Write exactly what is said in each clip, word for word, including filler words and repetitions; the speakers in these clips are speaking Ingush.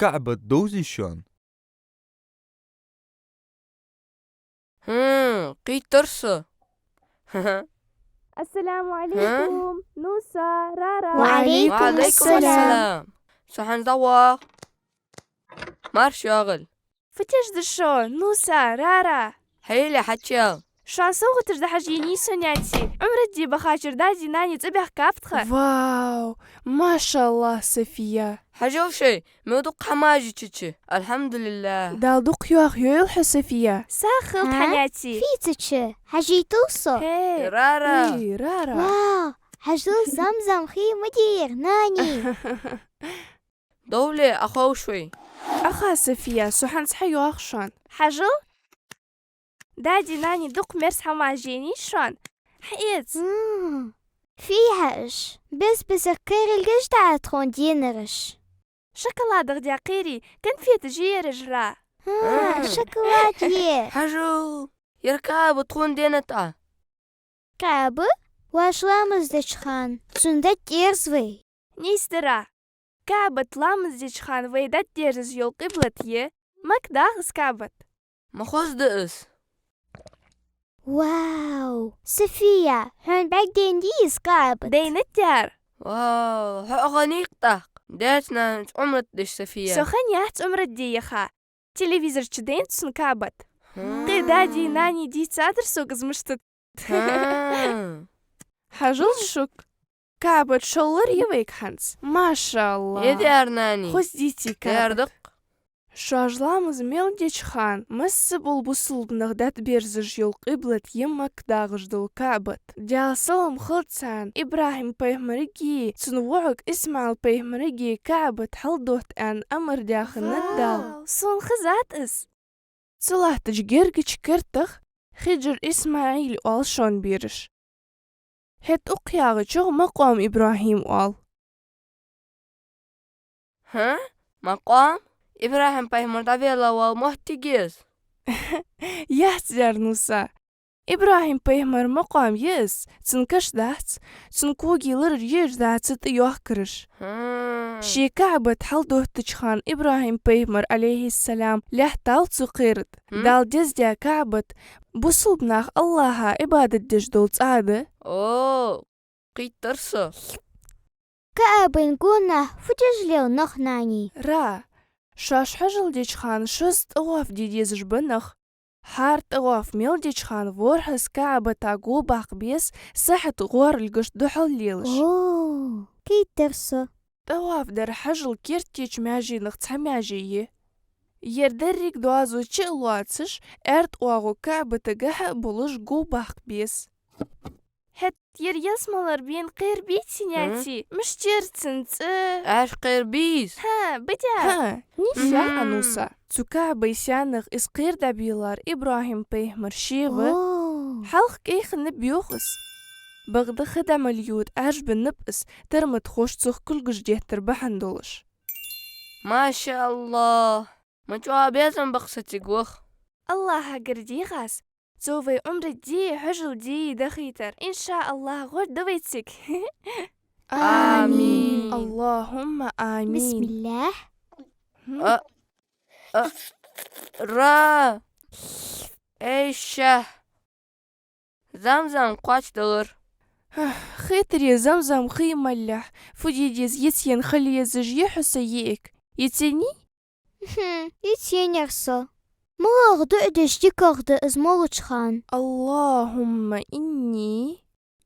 КаӀбат довзий шоана? ХӀм, кхийттар со. Ассаламу Ӏалайкум, Нуса, Рара. Ва Ӏалайкум ассалам. Со хӀанз дӀавоагӀа. Марша йоагӀалва. Фу теш да шо, Нуса, Рара? Хьайла, хьачел. Шоана совгӀаташ да хьажа енай со, нанти. Ӏумрат де бахача дади-нани цӀабаьхка каӀбат тха. Вау! МашаАллахӀ, София! Хьажал шоай, мел дукха хӀама хьажача. АлхьамдулиллахӀ. Дала дукха йоахаю хьо, София. Сагах хила тха, нанти. Фийца чу хьажийтал со. ХӀей, Рара. ХӀей, Рара. Вау! Хьажал, Замзам хий ма дий ер, нани. Довле, Ӏоховша вай. Ӏоха, София, со хӀанз хьайоагӀа шоана. Хьажал, дади-нани дукха мерза хӀама хьажа енай шоана. Хьаэца. М, фу хьажа? Бес-бесара кхерилгаш да тхона денараш. Шоколадах дӀакхерий, конфеташ я ераш, Ра. ХӀа, шоколад я. Хьажал, ер КаӀба тхона денад Ӏа. КаӀба? Вай ламаз деча хана цунна дӀадерза вай. Нийса да, Ра. КаӀбат ламаз деча хана вай дӀадерзаш йола къиблат я, Макка дагӀа из КаӀбат. Ма хоза да из. Вау! София, хьона бӀаргадайнадий из КаӀбат? Дайнад, Ра. Вау, хьо а гӀо никъ тӀаккха. Даьца-наьнаца Ӏумрат деш, София. Со ха яц Ӏумрат де яха. Телевизора чу дайнад сона КаӀбат. ХӀм. Кхы дади-нани дийцадар сога из мишта да. ХӀм. Хьажал шуга. КаӀбат шоллагӀа я вайга хӀанз. МашаАллахӀ. Эдяр, нани. Хоза дийцай КаӀбат. Дердакх. Шоаш ламаз мел деча хана масса бола бусалба нах дӀаберзаш йола къиблат я Макка дагӀаш дола КаӀбат. Даьла салам хилда царна, ИбрахӀим пайхамарагеи цун воӀага ИсмаӀал пайхамарагеи КаӀбат хьалдотта аьнна амар даь хиннад Дала. Вау, сона хезад из. Цу латтача гергача кертах Хиджр ИсмаӀил оал шоана бераша. ХӀаьта укхазахьа Макъам ИбрахӀим оал. ХӀа? Макъам? ИбрахӀим пайхамар дӀавелла вола моттиг я из? Яц, Даьра, Нуса. ИбрахӀим пайхамара макъам я из, цун каш дац, цун коги лараш еш дац цу тӀа йохкараш. ХӀм. Ший КаӀбат хьалдоттача хана ИбрахӀим пайхамар, Ӏалайхиссалам, лаьттав цу кхера тӀа. ХӀм. Дала дездаь КаӀбат бусалба нах АллахӀа Ӏибадат деш дола цӀа да. О, кхийттар со. КаӀбан гонахьа фу деш лел нах, нани? Ра, шоаш хьажол деча хана шозза тӀаваф де дезаш ба нах. ХӀара тӀаваф мел деча хана ворхӀазза КаӀбата го баккха беза, сахьат гӀорлгаш духьал лелаш. О, кхийттар со. ТӀаваф дар хьажол керттача маьженах цхьа маьже я. Ер деррига доазув чу а лоацаш, аьрда оагӀув КаӀбатагахьа а болаш го баккха беза. ХӀаьта ер ялсмалера бена кхера беций, нанти? Мишта яр цун цӀи? Ӏаьржа кхера бий из? ХӀа, ба, Даьра. ХӀа, нийса яхар, Нуса. Цу КаӀбай сенах из кхера дӀабеллар ИбрахӀим пайхамар ше ва. О. Хьалха кӀайханнаб йоах из. Бакъда ха дӀа мел йода Ӏаьржа беннаб из, тара ма тхош цох кулгаш деттар бахьан долаш. МашаАллахӀ! Ма чӀоагӀа безам ба-кх са цига ваха. АллахӀагара дегӀа аз цо вай Ӏумрат де, хьажол де дахийтар. ИншаАллахӀ, гӀоргда вай цига. Амин. Амин. Аллахумма амин. Бисмиллах. ХӀм. А, а, Ра. Эй, ша. Замзам кхоачадалар. Хетарий, Замзам хий маллехь фу де деза йицъенна хила езаш я хьо, са йиӀиг? Йицъеннай? ХӀм, йицъеннаяр со. МалагӀа дуӀа деш дикагӀа да из молача хана? اللهم إني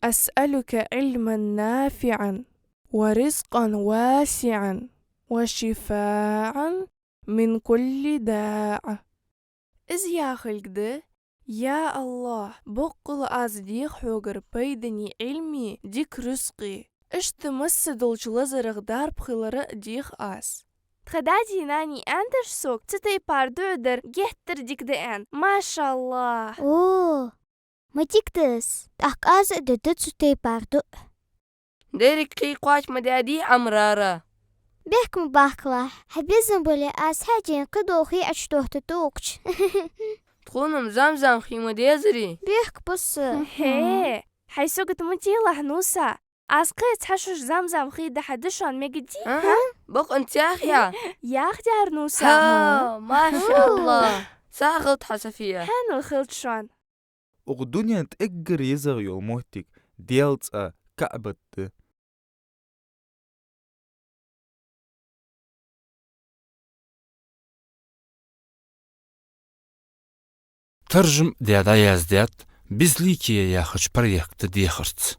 أسألك علما نافعا ورزقا واسعا وشفاء من كل داء. Из яхилга да: Я АллахӀ, боккъала аз дех хьогара пайдане Ӏилми, дика рузкъи. Иштта масса долча лазарах дарба хилара а дех аз. Тха дади-нани аьннадар сога, цу тайпара дуӀа дар геттара дика да аьнна. МашаАллахӀ! О, ма дика да из, тӀаккха аз а дергда цу тайпара дуӀа. Деррига хий кхоача ма даьдий Ӏа, Рара. Бехк ма баккхалахь, хьа безам бале аз хьаьдена кхыдола хий Ӏочудохийта тӀаккха. Тхона-м Замзам хий ма дезарий? Бехк ба са. ХӀе, хьай сагот ма телахь, Нуса. Аз кхы а цхьа шуш Замзам хий дахьаргда шоана, мегаргдий? А? ХӀа? Бакъонца яхьа? Яхьа, деррига сагӀа. ХӀа, машаллахӀ. СагӀа хилда хьа, София. ХӀанз хилда шоана. Укх дунен тӀа эггара езагӀа йола моттиг Даьла цӀа КаӀбат да. Таржам даь дӀаяздаьд «Безликие» яхача проекта дехарца.